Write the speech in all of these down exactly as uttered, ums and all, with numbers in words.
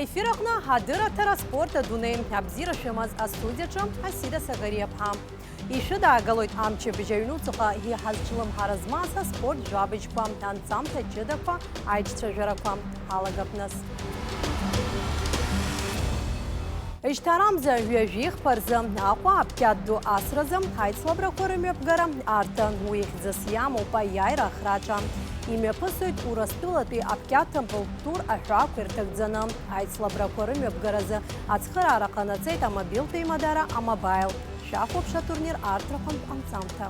Ефир аҟны адырраҭара Спорт адунеи. Абзиара шәымаз, астудиаҿы Асида Сагариаԥҳа. Ишәыдаагалоит амчыбжь аҩнуҵаҟа иҳазҿлымҳара змаз аспорт жәабжьқәа, анҵамҭа ҷыдақәа, аиҿцәажәарақәа. Ҳалагап нас. Жьҭарамза ҩажәи хԥа рзы Аҟәа аԥкьаҭ ду асразы аицлабрақәа рымҩаԥгара арҭан. Уи хьӡыс иамоуп аиааира ахраҿа. Имҩаԥысуеит Урыстәылатәи аԥкьаҭ ампыл тур аҳәаақәа ирҭагӡаны. Аицлабрақәа рымҩаԥгаразы ацхыраара ҟанаҵеит амобилтә еимадара А-Мобаил. Шәахәаԥш атурнир арҭарахьынтә анҵамҭа.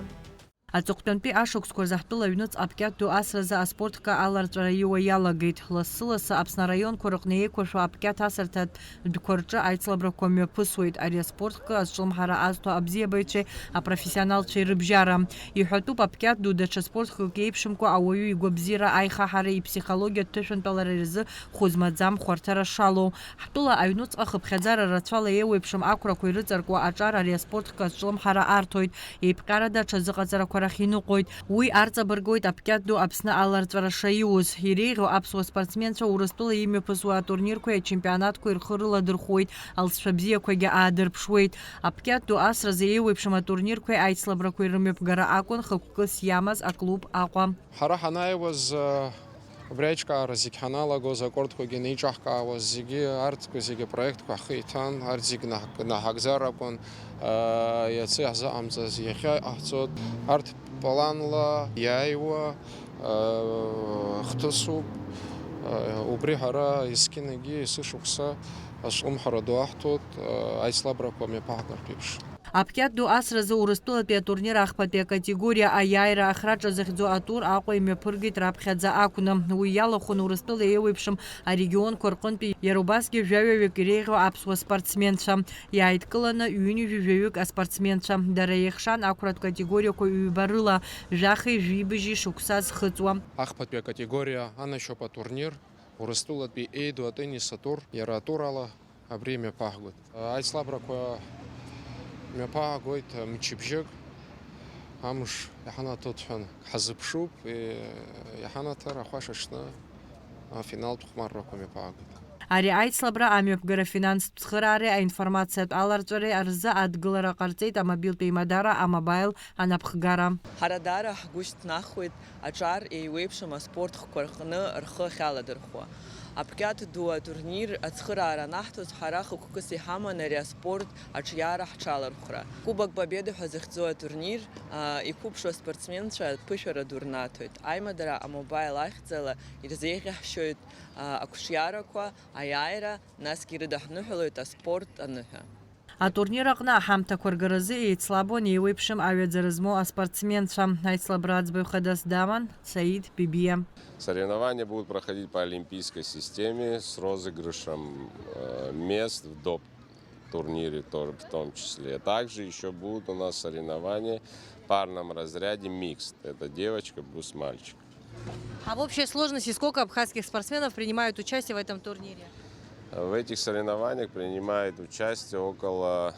Аҵыхәтәантәи ашықәсқәа рзы ҳтәыла аҩныҵ аԥкьаҭ ду асразы аспорт хкы аларҵәара иуа иалагеит. Лассы-лассы Аԥсны араионқәа рыҟны еиқәыршәо аԥкьаҭ асырҭатә дәқәа рҿы аицлабрақәа мҩаԥысуеит. Ари аспорт хкы азҿлымҳара азҭо абзиабаҩцәеи апрофессионалцәеи рыбжьара. Иҳәатәуп аԥкьаҭ ду даҽа спорт хкык еиԥшымкәа ауаҩы игәабзиара, аихаҳара, иԥсихологиатә ҭышәынтәалара рзы хәы змаӡам хәарҭара шалоу. Ҳтәыла аҩнуҵҟа хыԥхьаӡара рацәала еиуеиԥшым ақәрақәа ирыҵаркуа аҿар ари аспорт хкы азҿлымҳара арҭоит, еиԥҟьарада аҽазыҟаҵарақәа рахь иныҟәоит. Уи арҵабыргуеит аԥкьаҭ ду Аԥсны аларҵәара шаиуз. Иреиӷьу аԥсуа спортсменцәа Урыстәыла имҩаԥысуа атурнирқәеи ачемпионатқәеи рхы рыладырхәуеит, алҵшәа бзиақәагьы аадырԥшуеит. Аԥкьаҭ ду асразы еиуеиԥшым атурнирқәеи аицлабрақәеи рымҩаԥгара акәын хықәкыс иамаз аклуб Аҟәа. Ҳара ҳанааиуаз, э, убри аиҿкаара зегь ҳаналагоз, акортқәагьы неиҿаҳкаауаз, зегьы, арҭқәа зегьы апроектқәа ҳхы иҭан, арҭ зегь наҳ-, наҳагӡар акәын, э, иацы иаҳзыҟамҵаз иахьа иҟаҳҵоит. Арҭ планла иааиуа, э, хҭысуп. Э, убри ҳара есқьынагьы есышықәса азҿлымҳара ду аҳҭоит, э, аицлабрақәа мҩаԥаҳгартә еиԥш. Аԥкьаҭ ду асразы Урыстәылатәи атурнир ахԥатәи акатегориа аиааира ахраҿа захьӡу атур Аҟәа имҩаԥыргеит раԥхьаӡа акәны. Уи иалахәын Урыстәыла еиуеиԥшым арегионқәа рҟынтәи иара убасгьы жәаҩаҩык иреиӷьу аԥсуа спортсменцәа. Иааидкыланы ҩынҩажәи жәаҩык аспортсменцәа. Дара еихшан ақәратә категориақәа ҩба рыла, жәахеи жәибжьи шықәса зхыҵуа. Ахԥатәи акатегориа анашьоуп атурнир, Урыстәылатәи еиду атеннис атур, иара атурала абри мҩаԥаҳгоит. Аицлабрақәа мҩаԥаҳгоит мчыбжьык, амш иҳанаҭоит ҳәа ҳазыԥшуп, е, иҳанаҭар ахәашаҽны афиналтә хәмаррақәа мҩаԥаҳгоит. Ари аицлабра амҩаԥгара финанстә цхыраареи аинформациатә аларҵәареи рзы адгылара ҟарҵеит амобилтә еимадара А-Мобаил анапхгара. Ҳара даара ҳгәы шьҭнахуеит аҿар еиуеиԥшым аспорт хкқәа рҟны рхы ахьаладырхәуа. Аԥкьаҭ ду атурнир ацхыраара анаҳҭоз, ҳара хықәкыс иҳаман ари аспорт аҿиара ҳҽалархәра. Кубок Победы ҳәа захьӡу атурнир, а, иқәыԥшу аспортсменцәа аԥышәара ду рнаҭоит. Аимадара А-Мобаил ахьӡала ирзеиӷьаҳшьоит, а, ақәҿиарақәа, аиааира, насгьы ирыдаҳныҳәалоит аспорт аныҳәа. Атурнир аҟны аҳамҭақәа ргаразы еицлабуан еиуеиԥшым аҩаӡара змоу аспортсменцәа. Аицлабра аӡбаҩ хадас даман Саид Бибиа. Соревнования будут проходить по олимпийской системе с розыгрышем, э, мест в доп турнире тоже в том числе. Также еще будут у нас соревнования в парном разряде микст. Это девочка плюс мальчик. А в общей сложности сколько абхазских спортсменов принимают участие в этом турнире? В этих соревнованиях принимает участие около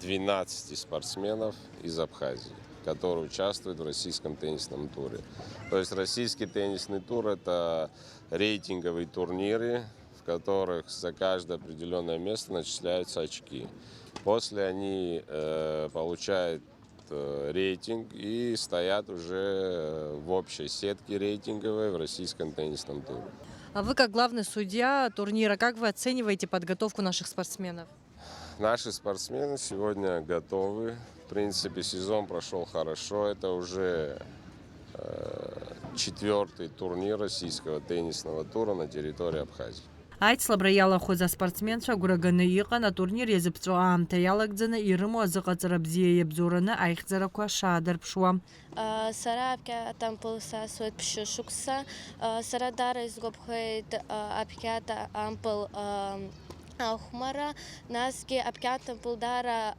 двенадцати спортсменов из Абхазии, которые участвуют в российском теннисном туре. То есть российский теннисный тур — это рейтинговые турниры, в которых за каждое определённое место начисляются очки. После они, э, получают, э, рейтинг и стоят уже в общей сетке рейтинговой в российском теннисном туре. А вы, как главный судья турнира, как вы оцениваете подготовку наших спортсменов? Наши спортсмены сегодня готовы. В принципе, сезон прошёл хорошо. Это уже, э, четвёртый турнир российского теннисного тура на территории Абхазии. Аицлабра иалахәыз аспортсменцәа агәра ганы иҟан, атурнир иазыԥҵәо аамҭа иалагӡаны ирымоу азыҟаҵара бзиа иабзоураны аихьӡарақәа шаадырԥшуа. Сара аԥкьаҭ ампыл сасуеит ԥшьышықәса. Сара даара исгәаԥхеит аԥкьаҭ ампыл ахәмарра, насгьы аԥкьаҭ ампыл даара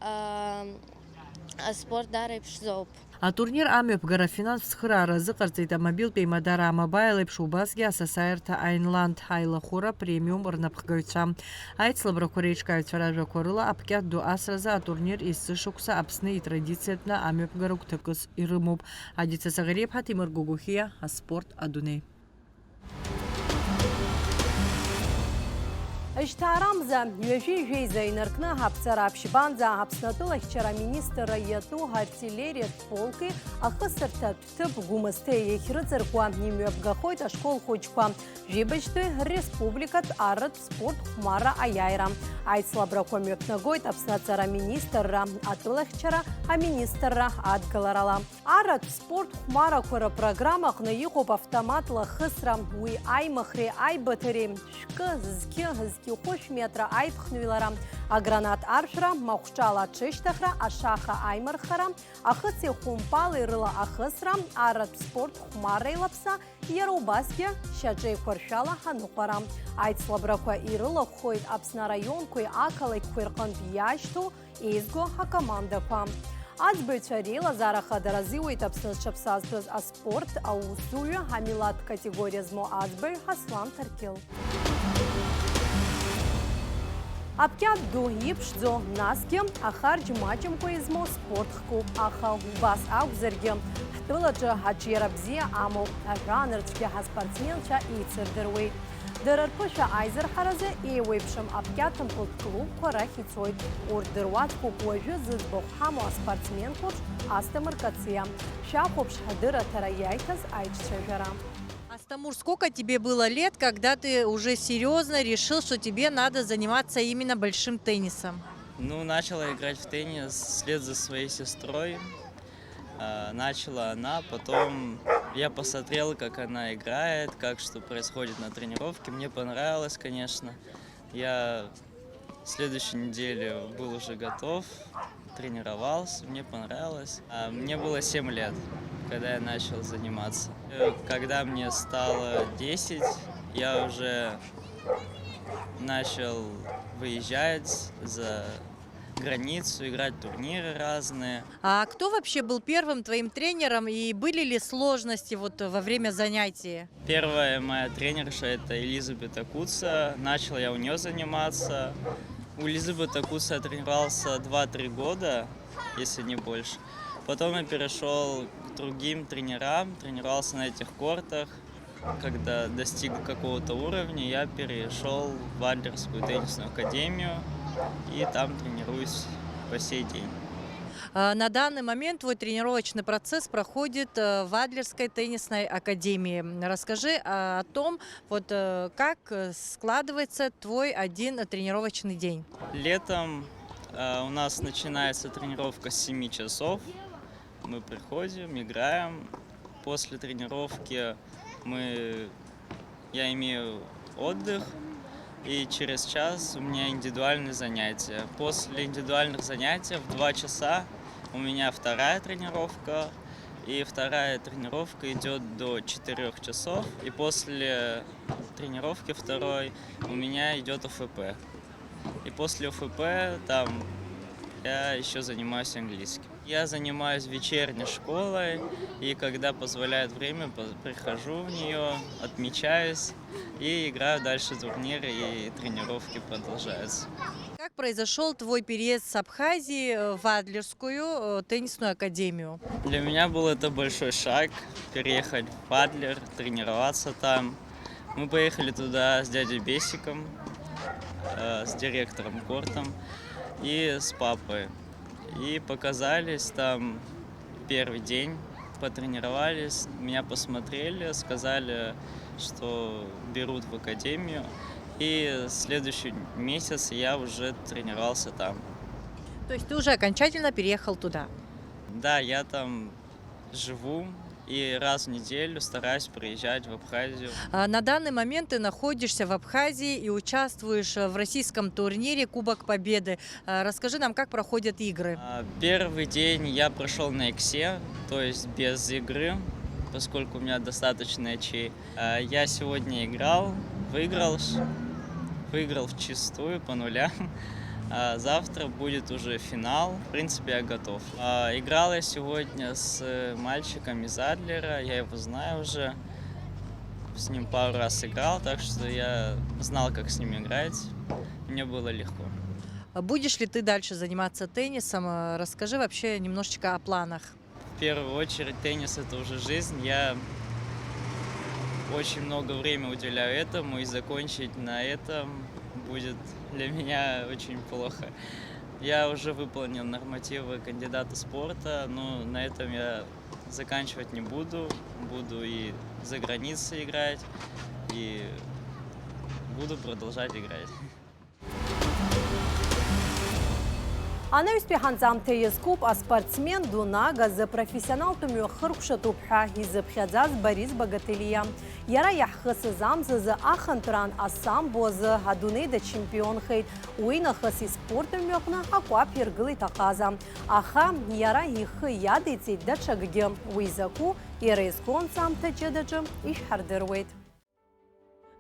аспорт даара иԥшӡоуп. Атурнир амҩаԥгара афинанстә цхыраара азыҟарҵеит амобилтә еимадара А-Мобаил еиԥш, убасгьы асасааирҭа Аинланд аилахәыра премиум рнапхгаҩцәа. Аицлабрақәа реиҿкааҩцәа ражәақәа рыла, аԥкьаҭ ду асразы атурнир есышықәса Аԥсны итрадициатәны амҩаԥгара гәҭакыс ирымоуп. Адица Саӷариаԥҳа, Ҭемыр Гогохиа, аспорт адунеи. Жьҭаарамза, ҩажәи жәеиза инаркны аԥҵара аԥшьбанӡа Аԥсны атәылахьчара аминистрра иатәу артиллериатә полки ахысырҭатә ҭыԥ Гәымсҭеи иахьрыҵаркуа имҩаԥгахоит ашкол хәыҷқәа. Жәибжьтәи республикатә арратә спорт хәмарра аиааира. Аицлабрақәа мҩаԥнагоит Аԥсны аҵара аминистрра, атәылахьчара аминистрра адгыларала. Арратә спорт хәмарақәа рыпрограммаҟны иҟоуп автоматла ахысра, уи аимыхреи аибыҭареи, шәкы, зқьы, зқьи хәышә метра аиԥхныҩлара, агранат аршәра, махәҿала аҽышьҭыхра, ашаха аимырхара, ахыци ахәымпали рыла ахысра, арратә спорт хәмарра еилаԥса, иара убасгьы шьаҿеиқәыршәала аныҟәара. Аицлабрақәа ирылахәхоит Аԥсны араионқәеи ақалақьқәеи рҟынтә иашьҭоу еизго акомандақәа. Аӡбаҩцәа реилазаара хадара азиуеит Аԥсны зҽаԥсазтәыз аспорт аусзуҩы, амилаҭтә категориа змоу аӡбаҩ Ҳаслан Ҭаркьыл. Аԥкьаҭ ду иԥшӡоу, насгьы ахарџь маҷымкәа измоу спорт хкуп, аха убас акәзаргьы, ҳтәылаҿы аҿиара бзиа амоуп, аҳәаанырцәгьа ҳаспортсменцәа еицырдыруеит. Дара рԥышәа аизырҳаразы еиуеиԥшым аԥкьаҭмпылтә клубқәа рахь ицоит. Урҭ дыруаӡәкуп уажәы зыӡбахә ҳамоу аспортсменқәа реиԥш Асҭамыр Кациа. Шәахәаԥш ҳдырраҭара иаиҭаз аиҿцәажәара. Астамур, сколько тебе было лет, когда ты уже серьёзно решил, что тебе надо заниматься именно большим теннисом? Ну, начала играть в теннис вслед за своей сестрой. А, начала она, потом я посмотрел, как она играет, как что происходит на тренировке. Мне понравилось, конечно. Я следующей неделе был уже готов, тренировался, мне понравилось. А, мне было семь лет, когда я начал заниматься. Э, когда мне стало десять, я уже начал выезжать за границу, играть турниры разные. А кто вообще был первым твоим тренером и были ли сложности вот во время занятий? Первая моя тренерша — это Элизабет Акуца. Начал я у неё заниматься. У Элизабет Акуца я тренировался два-три года, если не больше. Потом я перешёл к другим тренерам, тренировался на этих кортах. Когда достиг какого-то уровня, я перешёл в Адлерскую теннисную академию и там тренируюсь по сей день. А, на данный момент твой тренировочный процесс проходит, э, в Адлерской теннисной академии. Расскажи, а, о том, вот, э, как, э, складывается твой один тренировочный день. Летом, э, у нас начинается тренировка с семи часов. Мы приходим, играем. После тренировки мы, я имею отдых, и через час у меня индивидуальные занятия. После индивидуальных занятий в два часа у меня вторая тренировка, и вторая тренировка идёт до четырёх часов, и после тренировки второй у меня идёт ОФП. И после ОФП там я ещё занимаюсь английским. Я занимаюсь вечерней школой, и когда позволяет время, по-, прихожу в неё, отмечаюсь и играю дальше турниры, и тренировки продолжаются. Как произошёл твой переезд с Абхазии, э, в Адлерскую, э, теннисную академию? Для меня был это большой шаг — переехать в Адлер, тренироваться там. Мы поехали туда с дядей Бесиком, э, с директором Кортом и с папой. И показались там первый день, потренировались, меня посмотрели, сказали, что берут в академию. И следующий месяц я уже тренировался там. То есть ты уже окончательно переехал туда? Да, я там живу и раз в неделю стараюсь приезжать в Абхазию. А, на данный момент ты находишься в Абхазии и участвуешь, э, в российском турнире Кубок Победы. А, расскажи нам, как проходят игры. А, первый день я прошёл на иксе, то есть без игры, поскольку у меня достаточно ячей. А, я сегодня играл, выиграл, ш-, выиграл вчистую по нулям. А, завтра будет уже финал. В принципе, я готов. А, играл я сегодня с мальчиком из Адлера, я его знаю уже. С ним пару раз играл, так что я знал, как с ним играть. Мне было легко. А будешь ли ты дальше заниматься теннисом? А, расскажи вообще немножечко о планах. В первую очередь, теннис — это уже жизнь. Я очень много времени уделяю этому, и закончить на этом Будет для меня очень плохо. Я уже выполнил нормативы кандидата спорта, но на этом я заканчивать не буду. Буду и за границей играть, и буду продолжать играть. Анаҩстәи ҳанҵамҭа иазкуп аспортсмен дунагазы профессионалтә мҩа хыркәшатәуп ҳәа изыԥхьаӡаз Борис Багателиа. Иара иаҳхысыз амзазы ахантәраан асамбо азы адунеи дачемпионхеит. Уи нахыс испорт мҩаҟны акәаԥ иргылеит аҟаза. Аха иара ихы иадиҵеит даҽакгьы. Уи закәу, иара изку анҵамҭа ҷыдаҿы ишәҳардыруеит.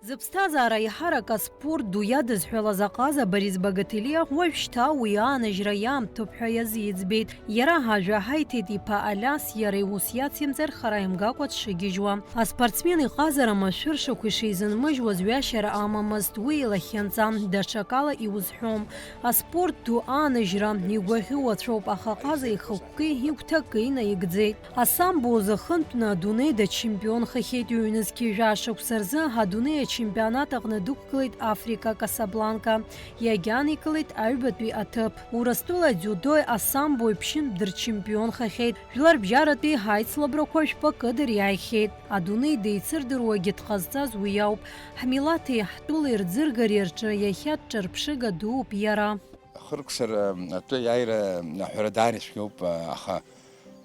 Зыԥсҭазаара аиҳарак аспорт ду иадызҳәалаз аҟаза Борис Багателиа уажәшьҭа уи аанажьра иаамҭоуп ҳәа иазиӡбеит. Иара ажәа ҳаиҭеит иԥа Алиас иара иус иацимҵар хара имгакәа дшыгьежьуа. Аспортсмен иҟазара машәыршақә ишизынмыжьуаз ҩашьара амамызт, уи илахьынҵа, даҽакала иузҳәом. Аспорт ду аанажьра игәаӷьуацәоуп, аха аҟаза ихықәки игәҭаки наигӡеит. Асамбо азы хынтәны адунеи дачемпионхахьеит, ҩнызқьи жәа шықәса рзы адунеи ачемпионат аҟны дықәгылеит Африка Касабланка, иагьаникылеит аҩбатәи аҭыԥ. Урыстәыла дзиудои асамбои ԥшьынтә дырчемпионхахьеит, жәларбжьаратәи аицлабрақәа жәпакы дыриааихьеит. Адунеи деицырдыруагьы дҟазҵаз уи ауп. Ҳмилаҭи ҳтәылеи рӡыргареи рҿы иахьа дҿырԥшыга дууп иара. Ахыркәшара атәы иааира аҳәара даара ицәгьоуп, аха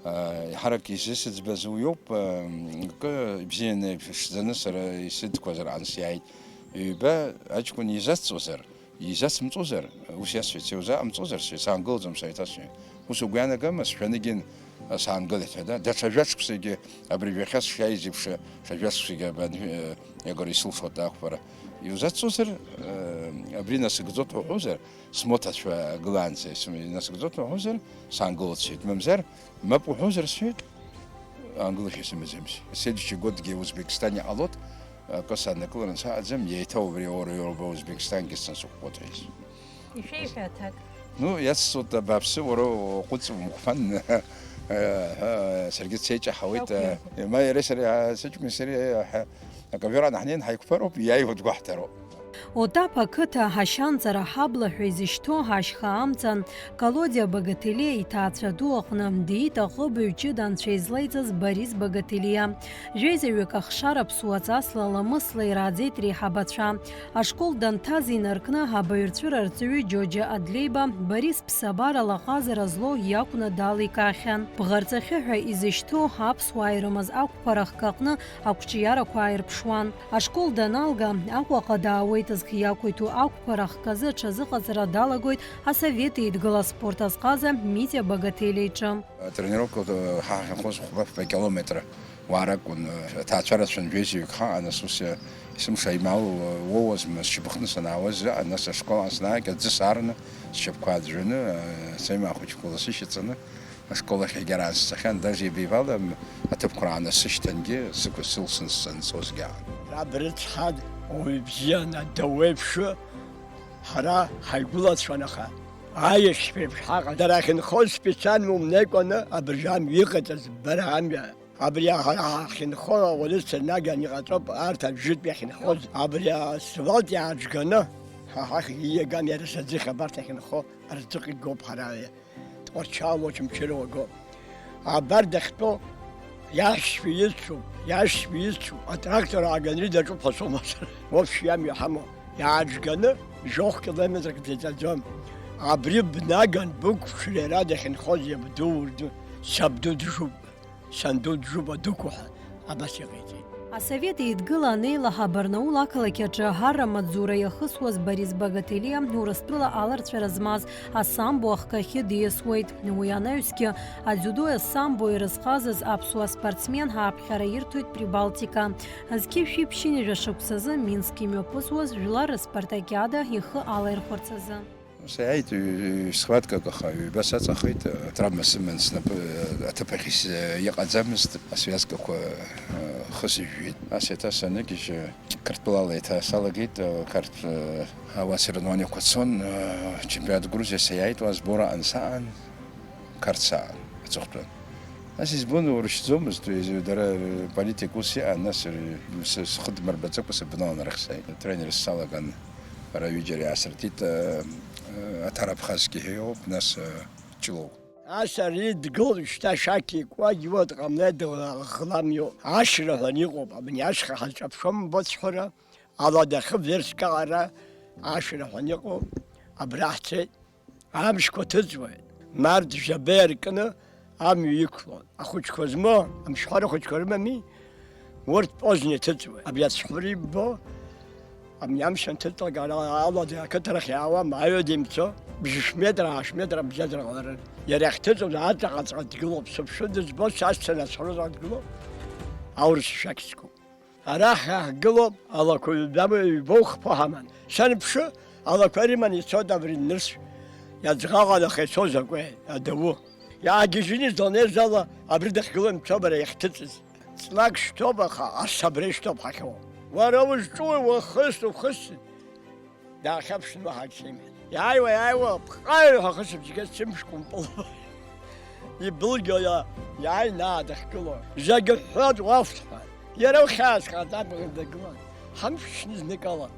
еиҳарак изысыӡбаз уиоуп, акы ибзианы иԥшӡаны сара исыдқәазар ан сиааит. Ҩба аҷкәын изацҵозар, изацымҵозар, ус иасҳәеит, сеизаҟамҵозар, саангылаӡом, саиҭасҳәеит. Ус угәы иаанагама, сшәаны саангылеит ҳәа, да? Даҽа жәа-шықәсагьы абри жәахьа сшааиз еиԥш, даҽа жәа-шықәсагьы абан-, э, иагара исылшоит ақәԥара. Иузацҵозар, э, абри насыгӡоит ҳәа уҳәозар, смоҭацәа гылаанӡа исым-, инасыгӡоит ҳәа уҳәозар, саангылоит сҳәеит. Мамзар, мап уҳәозар сҳәеит, аангылашьа сымаӡамзи. Следующий годгьы Узбекистан иҟалоит, акы саннакыларан саҟаӡам, еиҭа убри аура иоуроуп Узбекистангьы сцаны сықәԥоит ҳәа. Ишәеиҳәа аҭак. Ну, иацҵоит абааԥсы, уара уҟәыҵ умқәан. Саргьы дсеиҷаҳауеит. Шәақәиҭуп. Ма иареи сареи, сыҷкәыни сареи, ҳа, аковер аан ҳнеин ҳаиқәԥароуп, иааиуа дгәаҳҭароуп. Отаԥ ақыҭа ашьанҵара ҳабла ҳәа изышьҭоу ашьха амҵан, Колодиа Багателиа иҭаацәа ду аҟны диит аҟыбаҩ ҷыда анцәа излеиҵаз Борис Багателиа. Жәеизаҩык ахшара ԥсуа ҵасла ламысла ирааӡеит реиҳабацәа. Ашкол данҭаз инаркны абаҩрцәыра арҵаҩы Џьоџьа Адлеиба Борис ԥсабарала аҟазара злоу иакәны даликаахьан. Бӷарҵахьы ҳәа изышьҭоу аԥсуаа ирымаз ақәԥара хкы аҟны ақәҿиарақәа ааирԥшуан. Ашкол даналга, Аҟәаҟа даауеит зхы иақәиҭу ақәԥара хкы азы аҽазыҟаҵара далагоит Асовет Еидгыла аспорт азҟаза Митиа Багателиа иҿы. Атренировка, э, ҳа ҳахьынхоз хәба-фба километр уаа ракәын, э, аҭаацәа рацәан, жәеизаҩык ҳаҟан, нас ус, э, есымша аимал, э, уоуазма, сшьапыхны санаауаз ыҟан, нас ашкол аан санааиг, аӡы саарны, сшьапқәа аӡәӡәаны, э, саимаа хәыҷқәа ласышьа ҵаны, ашкол ахь егьараан сцахьан, даже ибеивала, м, аҭыԥқәа раанасышьҭангьы сықәыз сылсны санцозгьы аан. Раб рыцҳа, уаҩ бзиан, адау еиԥш, ҳара ҳаигәылацәан, аха аиашьцәа еиԥш ҳаҟан. Дара ахьынхоз специально умнеикәаны абыржәы амҩа иҟаҵаз бара амҩа. Абри ҳара ҳахьынхо ауаҩы сырнаган иҟаҵоуп, арҭ абжьытә иахьынхоз. Абри асфальт иааџганы, ҳа ҳахь ииаган иара саӡыхь абарҭ ахьынхо рҵыхә игоуп ҳара. Тҟәарчал Очамчыра уагоуп. Абар дахьтәоу иашьцәа ицуп, иашьцәа ицуп, атрактор ааганы даҿуп ҳәа соума сара. Уаԥшь иамҩа ҳамоу. Иааџганы жәохә километрак дыҵаӡом. Абри бнаган бықәԥшра иара дахьынхоз иабду урду, сабду дыжуп, санду дыжуп адәықәу ҳәа абас иҟаиҵеит. Асовет Еидгыла анеилаҳа Барнаул ақалақь аҿы арра амаҵзура иахысуаз Борис Багателиа Урыстәыла аларҵәара змаз асамбо ахкахьы диасуеит. Уи анаҩсгьы адзиудои асамбои ирызҟазаз аԥсуа спортсмен ҳааԥхьара ирҭоит Прибалтика. Зқьи жәшәи ԥшьынҩажәа шықәсазы Минск имҩаԥысуаз жәлар рыспартакиада ихы алаирхәарц азы. Сааит ҩ-, ҩ-, схваткак, аха ҩба саҵахеит, травма сыман снапы, аҭыԥ ахь ис-, иҟаӡамызт, асвиазкақәа, хы сыжәжәеит. Ас еиҭа саныгьежь, Қырҭтәылала еиҭа салагеит, Қарҭ, ауаа соревнованиақәа цон, чемпионат Грузиа саиааит, уа сбор аан саан, Қарҭ саан, аҵыхәтәан. Нас избон, уршьӡомызт, дара политика ус иҟан, нас р-, сы-, схы дмырбаӡакәа сыбналан арахь сааит. Тренерс салаган. Ара ҩыџьара иаасыртит, э, э, Аҭар Абхазгьы ҳәа иоуп, нас, э, Ҷлоу. Ас ари дгылоуп шьҭа шәақь икуа, иуа дҟамлеит, дыӷламио. Ашра ҳәа иҟоуп, абни ашьха ҳазҿаԥшуам, бацәҳәара, ала дахы верск аҟара ашра ҳәа иҟоуп, абра ҳцеит. Амшқәа ҭыҵуеит. Март жәаба иаркны амҩа иқәлон. Ахәыҷқәа змоу, амшхәара хәыҷқәа рымами, урҭ поздно иҭыҵуеит. Абри ацәҳәыра иббо, абни амш анҭыҵлак ала, алада ақыҭарахь иаауам, аҩада имцо, бжьышә метра, аашә метра абжьаӡра ҟаларын. Иара иахьҭыҵуаз аҵаҟаҵәҟьа дгылоуп, сыԥшәы дызбо, са сцаны ацәҳәыраҵәҟьа дгылоуп. Аурыс шәақь зқәу. Арахь иаҳгылоуп, алақәа ҩбамҩа ҩбоу хԥа ҳаман. Санԥшы, алақәа рыманы ицоит абри нырцә, иаӡӷаҟадаха ицоз акәеи, адау. Иаагьежьны изланеиз ала абри дахьгылоу имцо бара иахьҭыҵыз. Ҵлак шьҭоуп, аха ас абра ишьҭоуп ҳахьоу. Уара узҿуи, уахыс, ухыс? Даахьаԥшын уаҳа акгьы имҳәеит. Иааиуа, иааиуа, ԥҟаҩ ҳәа ахысыбжьгьы сымшқәа мпылуа. Ибылгьо иа-, иааины аа дахьгыло. Зегьы ҳҳәоит, уаф ҳәа. Иара ухьаасхааит, абӷа дагылан. Ҳамшьны зныкала,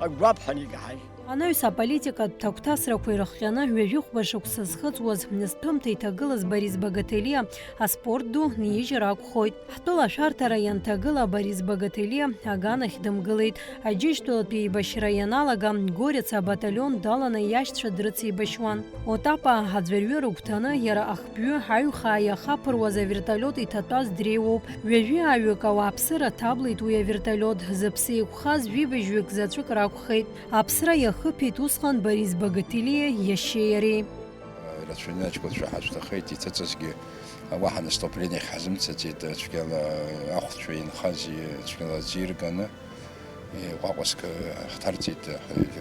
агәаԥҳан икаҳаит. Анаҩс аполитикатә ҭагәҭасрақәа ирыхҟьаны ҩажәи хәба шықәса зхыҵуаз, зҭәымҭа иҭагылаз Борис Багателиа аспорт ду нижьыр акәхоит. Ҳтәыла ашәарҭара ианҭагыла Борис Багателиа аганахь дымгылеит. Аџьынџьтәылатә еибашьра ианалага, Горец абаталион даланы иашьцәа дрыцеибашьуан. Отапа аӡәырҩы рыгәҭаны иара ахбҩы аҩхаа иахаԥыруаз аверталиот иҭатәаз дреиуоуп. Ҩажәи ааҩык ауааԥсыра ҭаблеит уи аверталиот, зыԥсы еиқәхаз жәибжьҩык заҵәык ракәхеит. Аԥсра иахыԥеит усҟан Борис Багателиа иашьеи иареи. Ирацәаҩны аҷкәынцәа ҳацәҭахеит, иҭыҵызгьы уаҳа наступлениахь ҳазымцаӡеит, цәгьала ахәцәа инхаз цәгьала аӡы ирганы, ҟәаҟәаск ҳҭарҵеит,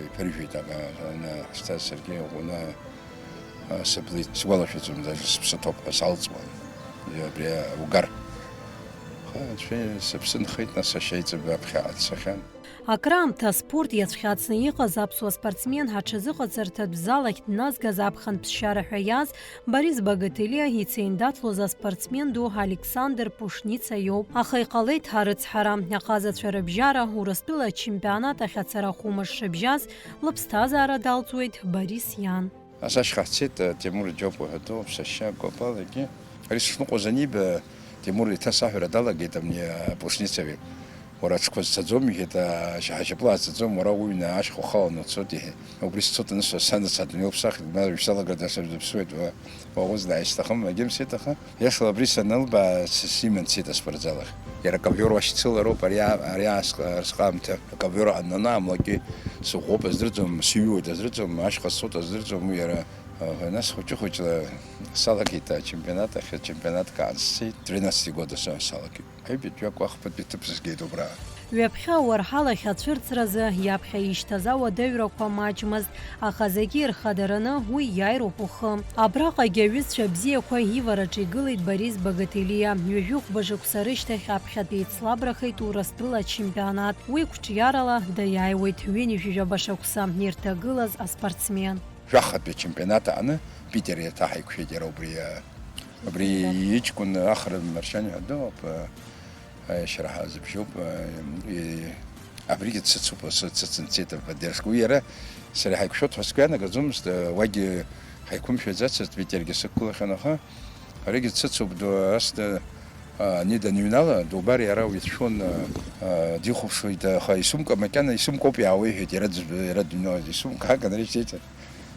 иԥыржәеит, ана ҳазҭаз саргьы ӷәӷәаны сыблит, сгәалашәаӡом, даже сыԥсы ҭоуп ҳәа салҵуан, абри аугар. Аха анцәа сыԥсы нхеит, нас ашьа иҵыб аԥхьа ацахьан. Акраамҭа аспорт иацәхьаҵны иҟаз аԥсуа спортсмен аҽазыҟаҵарҭатә залахь дназгаз аԥхын ԥсшьара ҳәа иааз Борис Багателиа ицеиндаҭлоз аспортсмен ду Александр Пушница иоуп. Аха иҟалеит арыцҳара, аҟазацәа рыбжьара Урыстәыла ачемпионат ахь ацара хәымш шыбжьаз лыԥсҭазаара далҵуеит Борис иан. Ас ашьха ҳцеит, Тимур Џьопуа ҳәа дууп, сашьа Гопал егьи. Ари сышныҟәоз аниба, Тимур еиҭа саҳәара далагеит, абни апушницаҩы. Уара аҽқәа зцаӡом, иҳәеит, ашьаҳа шьапыла ааҵаӡом, уара уҩны ашьха ухаланы уцоит, иҳәеит. Убри сцоит анысҳәа, сан дыццакны илԥсахит, ма уажә салагар дасырзыԥсуеит, уа, уаҟәыҵ дааишьҭахым, агьымсеит, аха. Иашала абри санылбаа, с-, симан дцеит аспортзал ахь. Иара аковиор уашьцылароуп, ари а-, ари аасҟ-, арсҟаамҭа аковиор аннанаамлакгьы сыӷәӷәоуп аздырӡом, сыҩуеит аздырӡом, ашьха сцоит аздырӡом, уи иара, а, нас хәыҷы-хәыҷла салагеит ачемпионат ахь, ачемпионат каан сцеит, тринадцатый года са-, салагеит. Аҩбатәи акәахбатәи ҭыԥ сызгеит убра. Ҩаԥхьа ауарҳалахь ацәырҵразы иаԥхьа ишьҭаз ауадаҩрақәа маҷмызт, аха зегьы ирхадараны уи иааироуп ухы. Абраҟагь аҩызцәа бзиақәа ивараҿы игылеит Борис Багателиа. Ҩажәи хәба шықәса рышьҭахь аԥхьатәи еицлабрахеит Урыстәыла ачемпионат. Уи қәҿиарала даиааиуеит ҩынҩажәижәаба шықәса ирҭагылаз аспортсмен. Жәахатәи ачемпионат аҟны Питер еиҭаҳаиқәшәеит иара убри, а, абри иҷкәын Ахра Маршьан ҳәа дыҟоуп, а, Аиашьара ҳазыбжьоуп, э, и-, абригьы дсыцуп, асы-, дсыцымцеит, поддержка. Уи иара сара ҳаиқәшәоит ҳәа сгәы ианагаӡомызт, э, уагьы ҳаиқәымшәаӡацызт, Питергьы сықәгылахьан, аха аригьы дсыцуп, ду-, ас ды-, а, ани даныҩнала, дубар иара уицәшәон, а, а, дихәаԥшуеит, аха исумка макьана, исумкоуп иаауеиҳәеит, иара дызб-, иара дыҩналоит, исумка ҳаган рышьҭеиҵар.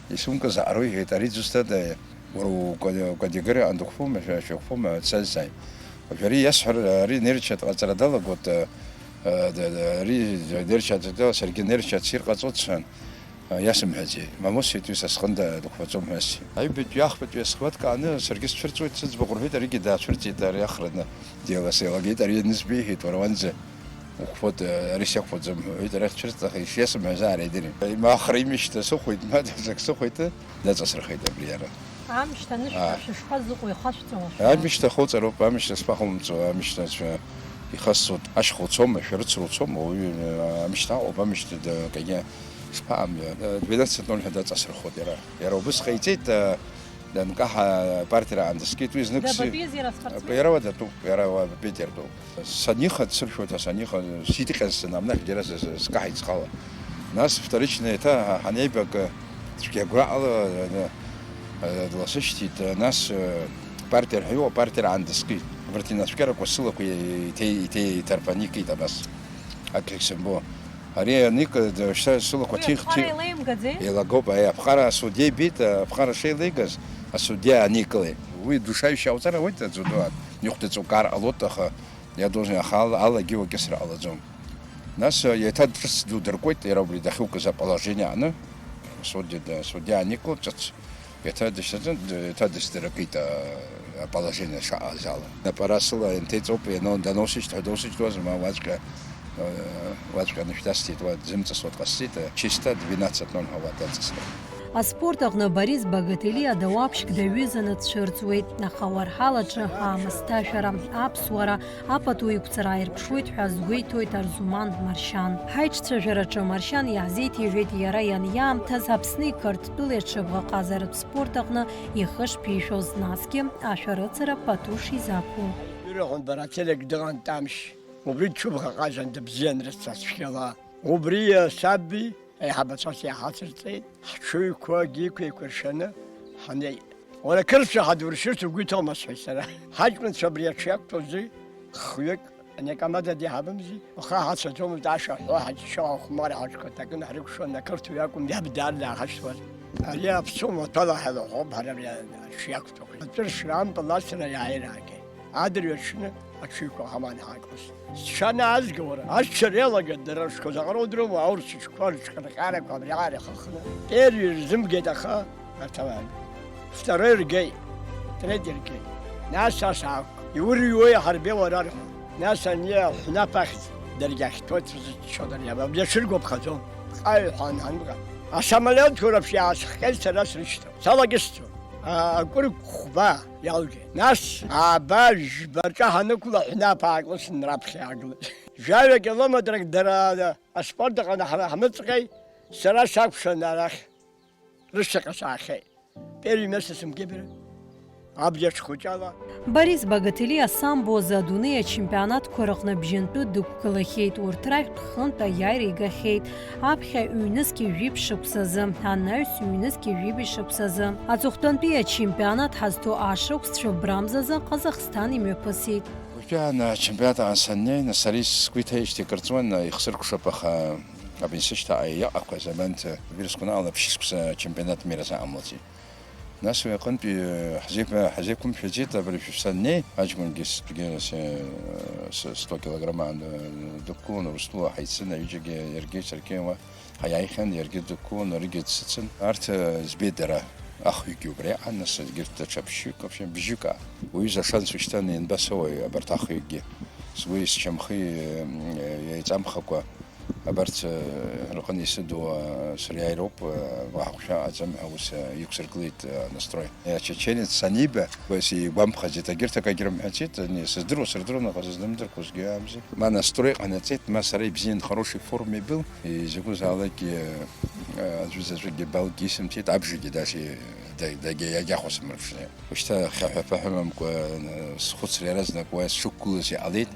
Исумкыз аароуҳәеит, ари дызусҭада, уара укәа-, укәадигыра андықәԥома, шәа-, шәықәԥома, дсазҵааит. Уажә ари иасҳәар, ари нерча дҟаҵара далагоит, а, а, да, да, ари нерча дала, саргьы нерча ссир ҟаҵоит сҳәан, а, иасымҳәаӡеит. Мамоу сҳәеит, уи са сҟында дықәԥаӡом ҳәа сҳәеит. Аҩбатәи, ахԥатәи асхватка ааны саргьы сцәырҵуеит, сыӡбахә рҳәеит, аригьы даацәырҵит, ари ахраны. Дело сеилагеит, ари анызбеиҳәеит, уара уанӡа уқәԥоит, ари сиақәԥаӡом ҳәа уҳәеит, арахь цәырҵаха ишиасымҳәаз аареидырит. Ма ахра имышьҭа сыхәеит, ма даҽак сыхәеит, даҵасырхеит абри иара. Амшьҭа анышәҭа Аа. Шәышԥазыҟоу, ихашәҵома шәара? Амышьҭа хәыҵароуп, амышьҭа сԥахәымҵо, амышьҭа цәа ихасҵоит. Ашьха уцома, шәарыцара уцома, уаҩы, амышьҭа аҟоуп, амышьҭа да-, кагьы шԥаамҩа. Двенадцать ноль ҳәа даҵасырхоит иара. Иара убыс ҟаиҵеит, а, данкаҳа апартиара аан дыскит, уи знык си-, Дабатәиз иара аспортсмен? Иара уа датәуп, иара уа Питер дууп. Саниха дсыршәоит, ҳәа саниха, сидҟьан сынамнахь џьара с-, с-, скаҳаит схала. Нас вторично еиҭа ҳанеибак, цәгьа агәаҟала, э, э, дласышьҭит, э, нас, э, партер ҳәа иҟоу, апартер аандыскит. Абарҭ инацәкьарақәа сылақәа иҭеи-, иҭеи-, иҭарԥан икит абас. Акгьы сымбо. Ари аник, э, шьҭа сылақәа Уи ҭих-, аԥҟара ҭих-, еилеимгаӡеи? Еилагоуп, аи, аԥҟара асудиа ибеит, аԥҟара шеилеигаз, асудиа аникылеит. Уи душаҩшьа ауҵар ауеит, аӡәы дуан. Ихәда ҵукар ҟалоит, аха иадозны аха ала-, алагьы уакьысра ҟалаӡом. Нас, э, еиҭа ҿыц ду дыркуеит, иара убри дахьықәыз аположение аҟны, судья д-, судья аникылт ҿыц, еиҭа дышьҭаҵан, д-, еиҭа дысдыркит, а, аположение шаҟаз ала. Напара сыла инҭеиҵоуп, иано-, даносышьҭ ҳәа досышьҭуазма, уаҵәҟьа, э, уаҵәҟьа анышә дасҭеит, уа дзымҵысуа дҟасҵеит, э, чисто двенадцать ноль ҳәа уа даҵысхит. Аспорт аҟны Борис Багателиа дауаԥшьк даҩызаны дцәырҵуеит, аха уарҳалаҿы аамысҭашәара, аԥсуара, апату еиқәҵара ааирԥшуеит ҳәа азгәеиҭоит Арзуман Маршьан. Ҳаиҿцәажәараҿы Маршьан иаҳзеиҭеиҳәеит иара ианиаамҭаз Аԥсни Қырҭтәылеи аҽыбӷаҟазаратә спорт аҟны ихы шԥишәоз, насгьы ашәарыцара пату шизақәу. Ирҳәон, бара ателек дыҟан Тамшь, убри дҽыбӷаҟазан, дыбзиан рыцҳа цәгьала. Убри саби Аиҳабацәас иаҳацырҵеит, ҳҽыҩқәагьы еиқәиршәаны ҳанеит. Уара, қырҭцәа ҳадуршьырц угәы иҭоума, сҳәеит сара. Ҳаҷкәынцәа абри аҽы иақәтәоузи, хҩык, ани акамада диҳабымзи, уаха ҳацәаӡомызт, ашәа ҳҳәо, ҳаџьшьо, ахәмарра ҳаҽқәа ҭакын ҳрыкәшон, ақырҭуаҩ акәым, иаб даар дааҳашьҭуаз. Ари аԥсуа маҭәала ҳәа лаҳәоуп, ҳара абри аҽы иақәтәоуп. Аҵәыршра ампыл асра иааир аагеит. Адырҩаҽны аҽыҩқәа ҳаман ҳаакылсит. Сҽанаазга, уара, аччара иалагеит дара рыҽқәа заҟара удыруама, аурыс ҽқәа рыҽхырҟьарақәа абриаҟара ихаххны. Первый рзымгеит, аха арҭ алаагеит. Второй ргеит, третий ргеит. Нас ас аақәк, иурҩуеи ҳарбеи уара рҳәо. Нас ани аҳәнаԥ ахьӡ даргьы ахьҭоит рзыччо дара иаба, абри аҽыргәаԥхаӡом. Ҟаҩ ҳәа анҳанҟа. Асамолиотқәа рыԥшь иаасыхҟьеит сара срышьҭоуп. Салагьысҵон. А-, акәырқәба иалгеит. Нас ааба жәба рҿы ҳанықәла ҳәнаԥ аакылсны раԥхьа иаагылеит. Жәаҩа километрак дара аспорт аҟны ҳара ҳмыҵҟьеи, сара сакәшан арахь рышьҭахьҟа саахьеит. Первый место сымгеибра, абџьач хәыҷала. Борис Багателиа самбо азы адунеи ачемпионатқәа рыҟны бжьынтәы дықәгылахьеит, урҭ рахьтә хынтә аиааира игахьеит. Аԥхьа ҩнызқьи жәиԥшь шықәсазы, анаҩс ҩнызқьи жәибжь шықәсазы. Аҵыхәтәантәи ачемпионат ҳазҭо ашықәсцәа брамзазы Ҟазахсҭан имҩаԥысит. Уажәы ачемпионат аан саннеи, нас сара сгәы иҭаижьҭеи акыр ҵуан, ихсыркәшап, аха абни сышьҭаҟа иҟақәаз абанҭ вирусқәа наҟ лаԥшьышықәса ачемпионат мира саҟамлаӡеит. Нас уи аҟынтәи, э, ҳзеиқәа-, ҳзеиқәымшәаӡеит, абыржәы саннеи, аҷкәынгьы стәгьы, э, с-, сто килограмм аан, э, дықәгылан, Урыстәыла ҳаицын, аҩыџьагьы иаргьы саргьы уа ҳаиааихьан, иаргьы дықәгылан, аригьы дсыцын. Арҭ, э, збеит дара, ахҩыкгьы убри аҟан, нас егьырҭ даҽа ԥшьҩык, вообще, бжьҩык, а. Уҩыза ашанс ушьҭан ианбасоуи абарҭ ахҩыкгьы? Сгәи сшьамхи, э, еиҵамхакәа, абарҭ, э, рҟны исыду, э, сыриааироуп, э, уаҳа ҟәшәа аӡам ҳәа ус, э, иқәсыргылеит, э, анастрой. Ачеченец саниба, уи сигәамԥхаӡеит, егьырҭ акагьы рымҳәаӡеит, ани сыздыруа сырдыруан, аха сыздымдырқәозгьы амзи. Ма настрой ҟанаҵеит, ма сара ибзиан, хороший форме был, изакәызаалакгьы, э, аӡәы заҵәыкгьы балгьы исымҭеит, абжагьы даже, э, да-, дагьа-, иагьахәасымырԥшӡеит. Ушьҭа хьаҳәа-ԥаҳәа мымкәа, э, схәыцра иаразнак уа сшықәгылаз иҟалеит,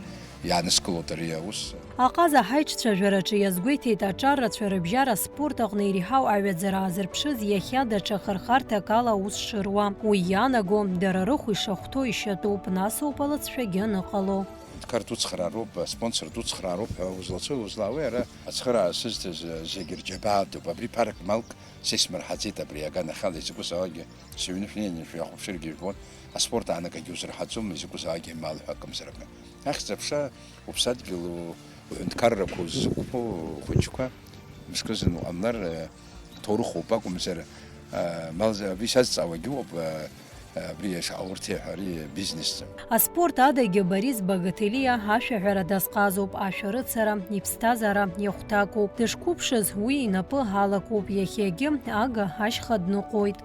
иааныскылоит ари аус. Аҟаза ҳаиҿцәажәараҿы иазгәеиҭеит аҿар рацәа рыбжьара аспорт аҟны иреиҳау аҩаӡара аазырԥшыз иахьа даҽа хырхарҭак ала аус шыруа. Уи иаанаго, дара рыхә ишахәҭоу ишьатәуп, нас ауп алыҵшәагьы аныҟало. Аҳәынҭқар дуцхраароуп, аспонсор дуцхраароуп ҳәа узлацои узлаауеи, ара ацхыраара сызҭаз зегьы рџьабаатәуп, абри ԥарак малк са исмырҳаӡеит, абри аганахьала изакәызаалакгьы сыҩны шәнеины шәахәаԥшыргьы жәбон, аспорт аанагагьы узырҳаӡом, изакәызаалакгьы мал ҳәа акымзаракы. Ахьӡ-аԥша уԥсадгьыл, у-, уҳәынҭқаррақәа уззықәԥо ухәыҷқәа мышкызны уҟамлар, э, ҭоурыхоуп акәымзар, э, мал за-, абри сазҵаауагьы ыҟоуп, э, Абри иашьа аурҭи ҳәа ари бизнесӡам. Аспорт адагьы Борис Багателиа ашәаҳәара дазҟазоуп, ашәарыцара иԥсҭазаара иахәҭакуп. Дышқәыԥшыз уи инапы алакуп, иахьагьы ага ашьха дныҟәоит.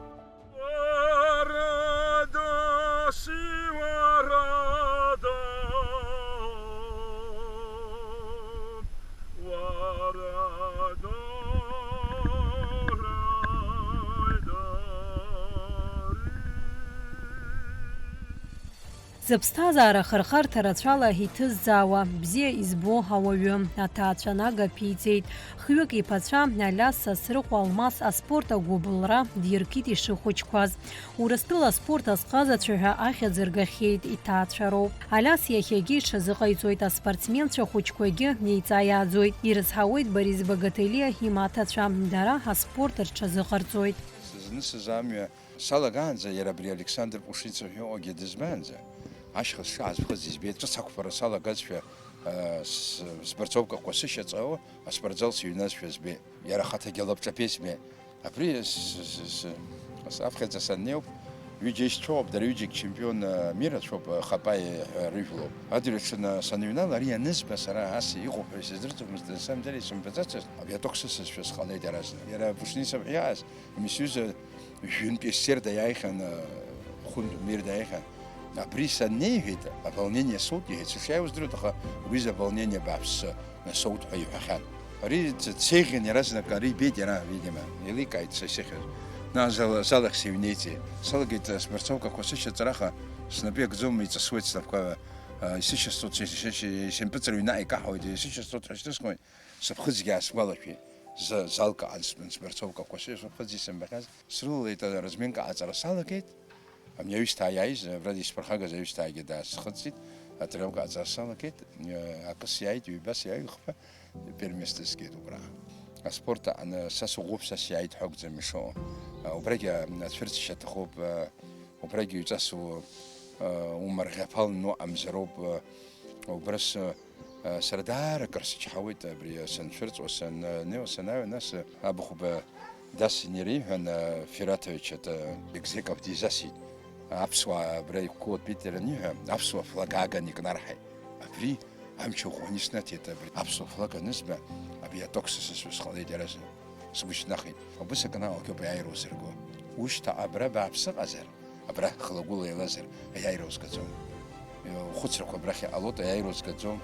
Зыԥсҭазаара ахырхарҭа рацәала иҭызҵаауа, бзиа избо ауаҩы, аҭаацәа нага ԥиҵеит. Хҩык иԥацәа Алиас Сасрыҟәа Алмас аспорт агәыбылра диркит ишыхәыҷқәаз. Урыстәыла аспорт азҟазацәа ҳәа ахьӡ ргахьеит, иҭаацәароуп. Алиас иахьагьы иҽазыҟаиҵоит, аспортсменцәа хәыҷқәагьы неиҵаиааӡоит. Ирызҳауеит Борис Багателиа имаҭацәа, дара аспорт рҽазыҟарҵоит. Сызнысыз амҩа салагаанӡа, иара абри Александр Пушицев ҳәа ыҟоугьы дызбаанӡа, ашьха сшааз ԥхыӡ избеит, ҿыц ақәԥара салагазшәа, э, с-, сбарцовкақәа сышьаҵауа, аспортзал сыҩназшәа збеит. Иара ахаҭагьы лабҿаԥеи сбеит. Абри с-, с-, с-, с-, аԥхьаӡа саннеиуп, ҩыџьа ишьцәоуп, дара ҩыџьагь чемпион, э, мира цәоуп, э, Хапаи ҳәа рыжәлоуп. Адырҩаҽны саныҩнала, ари анызба, сара ас иҟоуп ҳәа исыздырӡомызт, на самом деле исымбаӡацызт, авиаток сысызшәа сҟалеит иаразнак. Иара Пушницев ҳәа иааз, Мисиуза, жәҩантәи ссерда иааихьан, хәынтә мерда иааихьан. Абри саннеи, иҳәеит, аволнение соут, иҳәеит, сышиааиуаз здыруеит, аха убри изы аволнение бааԥсы насоут ҳәа иҳәахьан. Ари ц-, дсеиӷьын иаразнак, ари ибеит иара, видимо, еиликааит са исыхьыз. Нас зал-, залахь сыҩнеиҵеит. Салагеит, а, смарцовкақәа сышьаҵараха, снапы иакӡом, иҵысуеит снапқәа, а, исышьасҵоит, ишьампыҵыр ҩнаҟа икаҳауеит, исышьасҵоит ҳәа шьҭысхуеит, сыԥхыӡгьы аасгәалашәеит. Зы-, залкаан сбарцовкақәа сышьаԥхыӡ исымбахьаз. Срылалеит, разминка аҟаҵара салагеит. Абни аҩсҭаа иааиз, абра исԥырхагаз аҩсҭаагьы даасхыҵит, атренировка аҟаҵара салагеит, акы сиааит, ҩба сиааит, хԥа, первенство сгеит убра. Аспорт аҟны са сыӷәӷәоуп, са сиааит ҳәа акәӡам ишыҟоу. Убрагьы ацәырҵшьа аҭахуп, убрагьы иуҵасу умарӷьаԥалны уҟамзароуп, убра сы-, Сара даара акыр сычҳауеит абри санцәырҵуа, саннеиуа, санааиуа, нас абыхәба дасны иара иҳәан, Фираҭович, это, Бекзеков дизасит. Аԥсуаа абра иқәгылоуп Питер аниҳәа, аԥсуа флаг ааган икнарҳаит. Абри амч ӷәӷәаны иснаҭеит, абри аԥсуа флаг анызба, абри аток сысасуа сҟалеит иаразнак. Сгәы шьҭнахит. Убыс акы наҟ-ааҟ иааира узырго. Ушьҭа абра бааԥсы ыҟазар, абра хылагәыла еилазар, аиааира узгаӡом. Ухәыцрақәа абрахь иҟалоит, аиааира узгаӡом.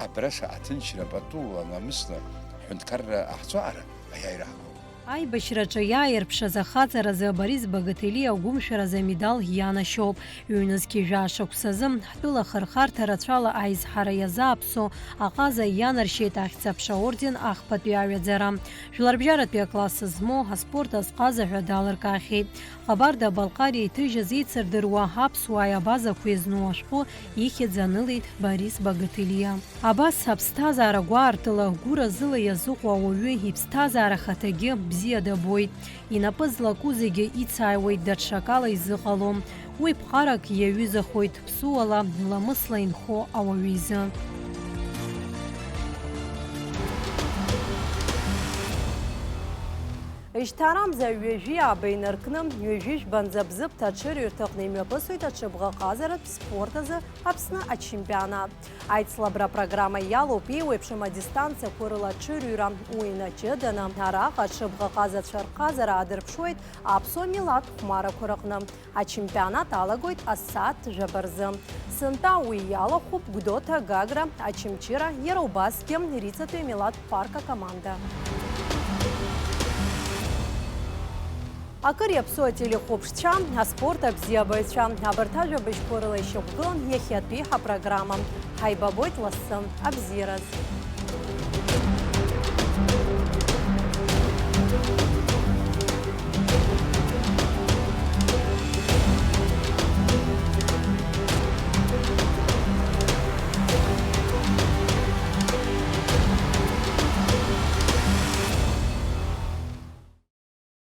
Абра шаҟа ҭынчра патула, намысла, ҳҳәынҭқарра ҟаҳҵо аҟара, аиааира ҳагоуп. Аибашьраҿы иааирԥшыз ахаҵаразы Борис Багателиа агәымшәаразы амедал ианашьоуп. Ҩнызқьи жәаа шықәсазы ҳтәыла ахырхарҭа рацәала аизҳара иазааԥсо аҟаза ианаршьеит Ахьӡ-аԥша орден ахԥатәи аҩаӡара. Жәларбжьаратәи акласс змоу аспорт азҟаза ҳәа далыркаахьеит. Ҟабарда-Балҟариа иҭыжьыз еицырдыруа аԥсуааи абазақәеи зну ашәҟәы ихьӡ анылеит Борис Багателиа. Абас аԥсҭазаара гәаартыла, гәыразыла иазыҟоу ауаҩы иԥсҭазаара ахаҭагьы бзиа дабоит. Инапы злаку зегьы ицааиуеит, даҽакала изыҟалом. Уи ԥҟарак иаҩызахоит, ԥсуала, ламысла инхо ауаҩы изы. Ижьҭаарамза ҩажәи ааба инаркны, ҩажәи жәбанӡа Бзыԥҭа аҽырҩырҭаҟны имҩаԥысуеит аҽыбӷаҟазаратә спорт азы Аԥсны ачемпионат. Аицлабра апрограмма иалоуп еиуеиԥшым адистанциақәа рыла аҽырҩра. Уи инаҷыданы, араҟа аҽыбӷаҟазацәа рҟазара аадырԥшуеит аԥсуа милаҭ хәмарақәа рыҟны. Ачемпионат алагоит асааҭ жәаба рзы. Сынтәа уи иалахәуп Гәдоуҭа Гагра Очамчыра, иара убасгьы Риҵатәи амилаҭ парк акоманда. Акыр иаԥсоу ателехәаԥшцәа, аспорт абзиабаҩцәа, абарҭ ажәабжьқәа рыла ишьақәгылан иахьатәи ҳапрограмма. Ҳаибабоит лассы, абзиараз!